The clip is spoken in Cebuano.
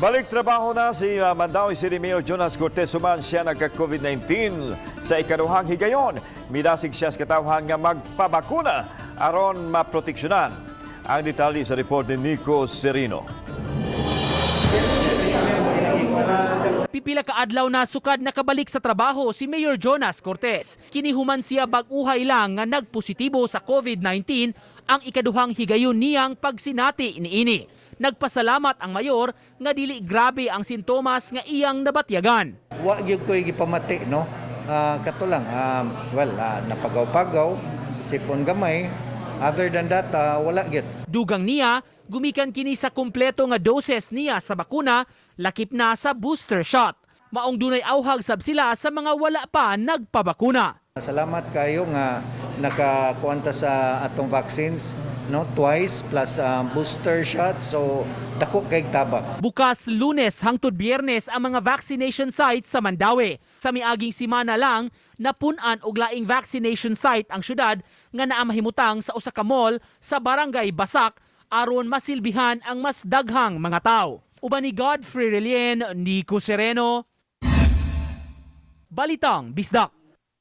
Balik trabaho na si Mandaue City Mayor Jonas Cortes human siya nagka-COVID-19 sa ikaduhang higayon. Midasig siya sa katawhan nga magpabakuna aron maproteksyonan. Ang detalye sa report ni Nico Serino. Pipila ka adlaw na sukad nakabalik sa trabaho si Mayor Jonas Cortes. Kini human siya bag-uhay lang nga nagpositibo sa COVID-19, ang ikaduhang higayon niyang pagsinati niini. Nagpasalamat ang mayor nga dili grabe ang sintomas nga iyang nabatyagan. Wa gyud ko'y gipamati, no. Kato lang, well, napagaw-pagaw, sipon gamay. Other than that, wala gyud. Dugang niya, gumikan kini sa kumpleto nga doses niya sa bakuna, lakip na sa booster shot. Maong dunay auhag sab sila sa mga wala pa nagpabakuna. Salamat kayo nga nakakuanta sa atong vaccines, no, twice plus booster shot, so dako kay tabang. Bukas Lunes hangtod Biyernes ang mga vaccination sites sa Mandaue. Sa miaging simana lang, napun-an og laing vaccination site ang syudad nga naa mahimutang sa usa ka mall sa Barangay Basak aron masilbihan ang mas daghang mga tao. Uban ni Godfrey Relien, Nico Sereno, Balitang Bisdak.